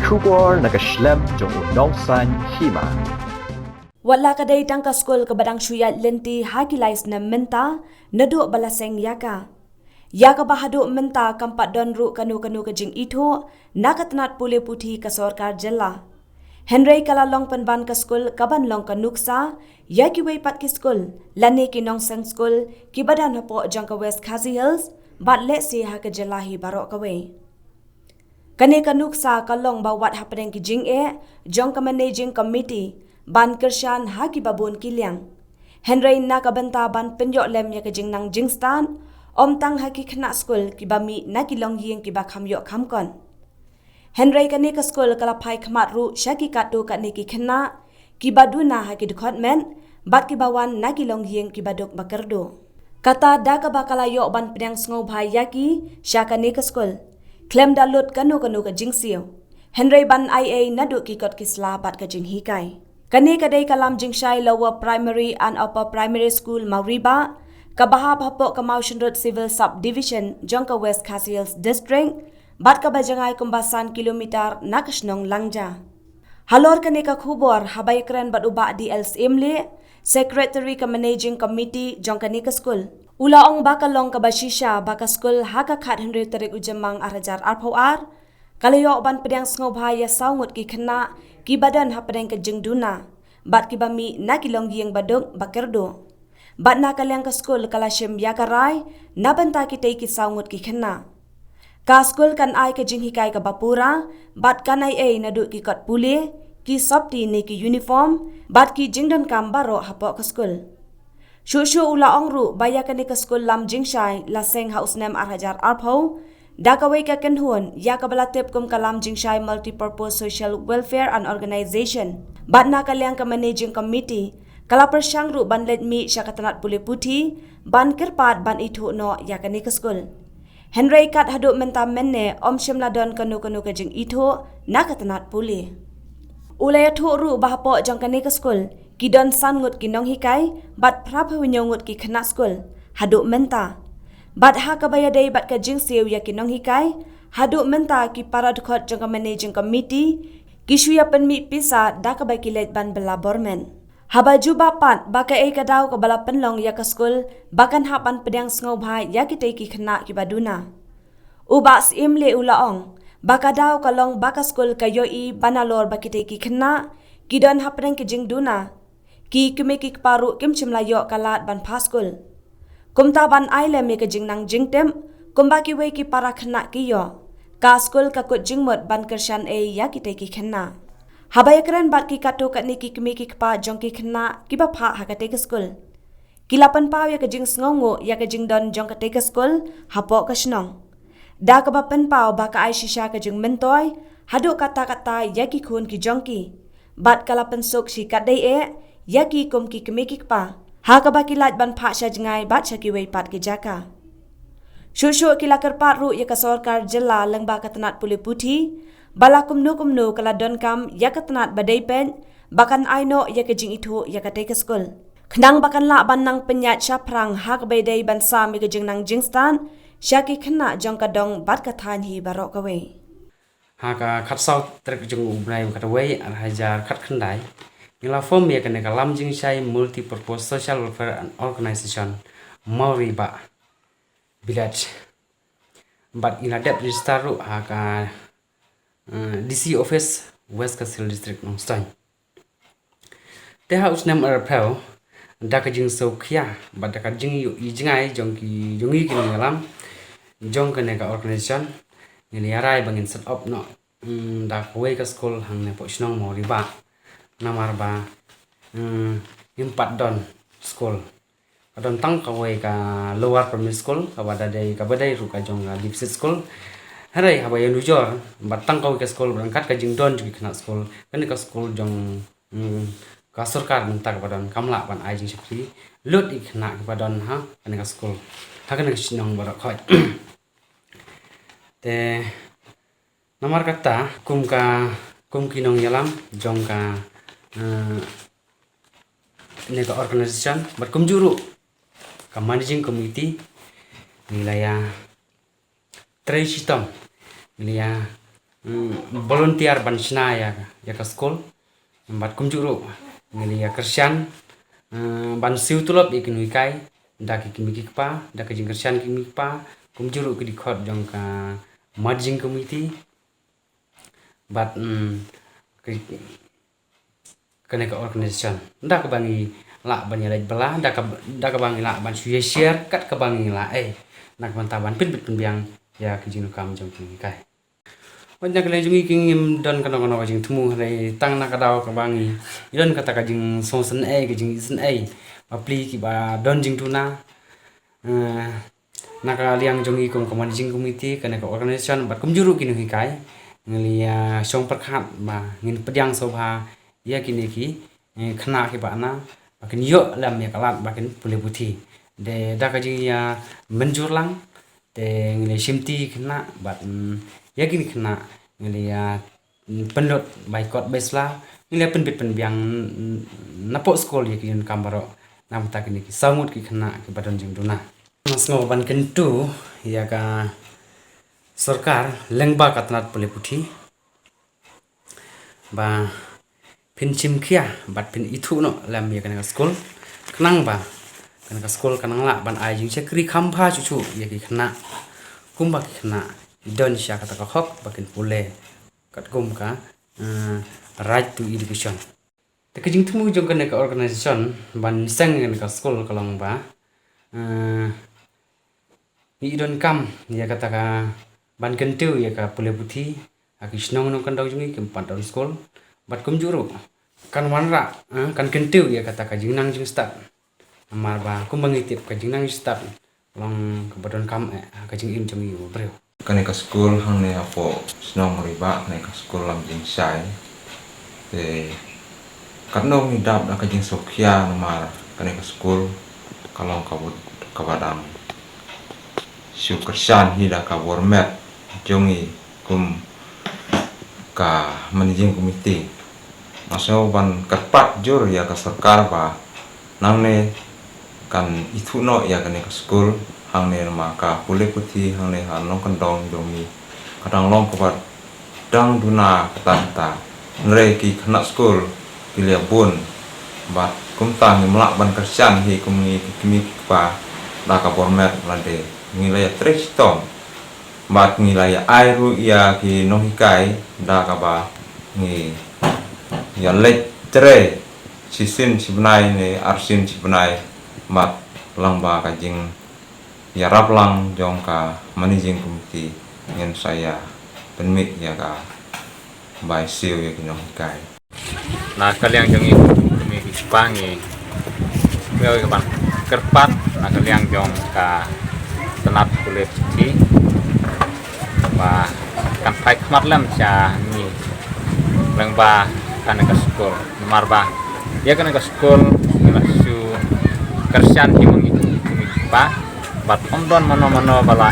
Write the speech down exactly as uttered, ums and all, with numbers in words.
Khubor na ka shlem jong u nongsan hima. Wat la ka dei tang ka skul kaba dang shu ïaid lynti ha ki lai snem mynta, naduh ba la seng ïa ka, ïa kaba haduh mynta kam pat don ruh kano kano ka jingithuh na ka tnat pule puthi ka sorkar jylla. Hynrei ka la long pynban ka skul kaban long ka nuksa ïa kiwei pat ki skul lane ki nongseng skul kiba don hapoh jong ka West Khasi Hills bad lehse ha ka jylla hi baroh kawei. Kane ka nuksa ka long ba wat hapdeng ki jingeh jong ka managing committee ban kyrshan ha kiba bun ki liang. Hynrei na ka bynta ban pynïoh lem ïa ka jingnang jingstad, ym tang ha ki khynnah skul kiba mih na ki longïing kiba kham ïoh kham kon. Hynrei kane ka skul ka la phai khmat ruh sha ki katto katne ki khynnah kiba duna ha ki dkhot met bad kiba wan na ki longïing kiba duk ba kyrduh. Kata da kaba ka la ïoh ban pdiang sngewbha ïa ki sha kane ka skul khlem da lut kano kano ka jingsiew. Hynrei ban ai ei naduh ki kot ki sla bad ka jinghikai. Kane ka dei ka Lamjingshai Lower Primary and Upper Primary School Mawribah, kaba hap hapoh ka Mawshynrut Civil Subdivision jong ka West Khasi Hills District, bad kaba jngai kumba san kilometer na ka shnong Langja. Halor kane ka khubor, haba ïakren bad u Bah D L Syiemlieh, Secretary ka Managing Committee jong kane ka skul, u la ong ba ka long kaba shisha ba ka skul ha ka khathynriew tarik u Jymmang ar hajar arphew ar ka la ïoh ban pdiang sngewbha ïa saw ngut ki khynnah kiba don hapdeng ka jingduna bad kiba mih na ki longïing ba duk ba kyrduh. Bad na ka liang ka skul ka la shim ïa ka rai na bynta kitei ki saw ngut ki khynnah. Ka skul kan ai ka jinghikai kaba pura bad kan ai ei naduh ki kot pule, ki sopti ne ki uniform bad ki jingdonkam baroh hapoh ka skul. Shuh shuh u la ong ruh ba ïa kane ka skul Lamjingshai la seng ha u snem ar hajar arphew da kawei ka kynhun ïa kaba la tip kum ka Lamjingshai Multipurpose Social Welfare and Organization. Bad na ka liang ka Managing Committee ka la pyrshang ruh ban leit mih sha ka tnat pule puthi ban kyrpad ban ithuh noh ïa kane ka skul. Hynrei kat haduh mynta mynne ym shym la don kano kano ka jingithuh na ka tnat pule. U la ïathuh ruh ba hapoh jong kane ka skul ki don san ngut ki nonghikai bad phraphew hynñiew ngut ki khynnah skul haduh mynta. Bad ha kaba ïadei bad ka jingsiew ïa ki nonghikai, haduh mynta ki para dkhot jong ka Managing Committee ki shu ïa pynmih pisa da kaba ki leit ban bylla bor met. Haba jubab pat ba kaei ka daw kaba la pynlong ïa ka skul ba kan hap ban pdiang sngewbha ïa kitei ki khynnah kiba duna, u Bah Syiemlieh u la ong ba ka daw ka long ba ka skul ka ïohi ba nalor ba kitei ki khynnah ki don hapdeng ki jingduna, ki kmie ki kpa ruh kim shym la ïoh ka lad ban phah skul. Kumta ban ai lem ïa ka jingnang jingtip kumba kiwei ki para khynnah ki ïoh, ka skul ka kut jingmut ban kyrshan ei ïa kitei ki khynnah. Haba ïakren bad ki katto katne ki kmie ki kpa jong ki khynnah kiba phah ha katei ka skul, ki la pynpaw ïa ka jingsngewnguh ïa ka jingdon jong katei ka skul hapoh ka shnong, da kaba pynpaw ba ka ai shisha ka jingmyntoi haduh katta katta ïa ki khun ki jong ki. Bad ka la pynsuk shi katdei eh ïa ki kum ki kmie ki kpa ha kaba ki lait ban phah sha jngai bad sha kiwei pat ki jaka. Shuh shuh ki la kyrpad ruh ïa ka sorkar jylla lyngba ka tnat pule puthi ba la kumno kumno ka la donkam ïa ka tnat ba dei peit ba kan ai noh ïa ka jingithuh ïa katei ka skul, khnang ba kan lah ban nang pynïaid shaphrang ha kaba ïadei ban sam ïa ka jingnang jingstad sha ki khynnah jong ka dong bad ka thaiñ hi baroh kawei. Ha ka khatsaw tarik jong u bnai ba khatwei ar hajar khatkhyndai, ngi la form ïa kane ka Lamjingshai Multipurpose Social Welfare and Organization, Mawribah Village. Bad ngi la dep register ruh ha ka, eh, D C Office, West Khasi Hills District, Nongstoiñ. Te ha u snem arphew, da ka jingsngewkhia bad da ka jingïohi jngai jong ki, jong ngi ki nongïalam jong kane ka organization, ngi la rai ba ngin set up noh, mm, da kawei ka skul hangne hapoh shnong Mawribah. Namar ba, mm, ngim pat don skul. Ka don tang kawei ka Lower Primary School, kaba da dei, kaba dei ruh ka jong ka deficit school. Hynrei haba ïanujor ba tang kawei ka skul, ba ryngkat ka jingdon jong ki khynnah skul, kane ka skul jong, mm, ka sorkar mynta kaba don kam lah ban ai jingshakri lut ïa ki khynnah kiba don ha kane ka skul, ha kane ka shnong baroh khoit. Te namar kata, kum ka, kum ki nongïalam jong ka, eh, ne ka organization bad kumjuh ruh ka managing committee, ngi la ïa trei shitom, ngi la ïa mm, volunteer ban shna ïa, ïa ka skul. Bad kumjuh ruh ngi la ïa kyrshan, eh, ban siew tulop ïa ki nonghikai da ki kmie ki kpa, da ka jingkyrshan ki kmie ki kpa, kumjuh ruh ki dkhot jong ka managing committee. Bad, mm, ki, kane ka organization, da kaba ngi lah ban ïaleit bylla, da ka, da kaba ngi lah ban shu ïa share kat kaba ngi lah, eh, na ka bynta ban pynbit pynbiang ïa ki jingdonkam jong ki nonghikai. Wat na ka liang jong ngi ki ngim don kano kano ka jingthmu, hynrei tang na ka daw kaba ngi don kata ka jingsngewsynei, ka jingisynei, bapli kiba don jingduna. Eh, na ka liang jong ngi kum ka managing committee kane ka organization bad kumjuh ruh ki nonghikai, ngi la ïa shong pyrkhat ba ngin pdiang sngewbha ïa kine ki, eh, khynnah kiba na ba kin ïoh lem ïa ka lad ba kin pule puthi. Te da ka jingïa mynjur lang, te ngi la shimti khynnah bad, mm, ïa kine khynnah ngi la ïa, mm, pynlut bai kot bai sla, ngi la pynbit pynbiang, mm, napoh skul ïa ki jingdonkam baroh na ka bynta kine ki saw ngut ki khynnah kiba don jingduna. Nga sngew ban kyntu ïa ka sorkar lyngba ka tnat pule puthi ba phin shim khia bad phin ithuh noh lem ïa kane ka skul, khnang ba kane ka skul kan nang lah ban ai jingshakri kham bha shuh shuh ïa ki khynnah, kumba ki khynnah ki don sha kata ka hok ba kin pule katkum ka, eh, right to education. Te ka jingthmu jong kane ka organization ban seng ïa kane ka skul ka long ba, eh, ngi donkam ïa kata ka ban kyntiew ïa ka pule puthi ha ki shnong nongkyndong jong ngi, kim pat don skul. Bad kumjuh ruh kan wanrah, eh, kan kyntiew ïa kata ka jingnang jingstad. Namar ba kumba ngi tip, ka jingnang jingstad long kaba donkam eh ha ka jingim jong ngi u briew. Kane ka skul hangne hapoh shnong Maribah, kane ka skul Lamjingshai. Te katno ngi dap da ka jingsngewkhia, namar kane ka skul ka long kaba, kaba dang shu kyrshan hi da ka bor met jong ngi kum ka managing committee. Nga sngew ban kyrpad jur ïa ka sorkar ba nangne kan ithuh noh ïa kane ka skul hangne, namar ka pule puthi hangne ha nongkyndong jong ngi ka dang long kaba dang duna katta katta. Hynrei ki khynnah skul ki la bun bad kumta ngim lah ban kyrshan hi kum ngi ki kmie ki kpa da ka bor met, lade ngi la ïa trei shitom bad ngi la ïa ai ruh ïa ki nonghikai da kaba ngi ïa leit trei shisien shibnai ne arsien shibnai. Bad lyngba ka jingïarap lang jong ka managing committee ngin sa ïa pynmih ïa ka bai siew ïa ki nonghikai. Na ka liang jong ngi, ngi ki kpa ngi, ngi ka ban kyrpad na ka liang jong ka tnat pule puthi ba kan phai khmat lem sha ngi lyngba kane ka skul. Namar ba ïa kane ka skul ngi la shu kyrshan hi ma ngi ki kmie ki kpa, bad ym don mano mano ba la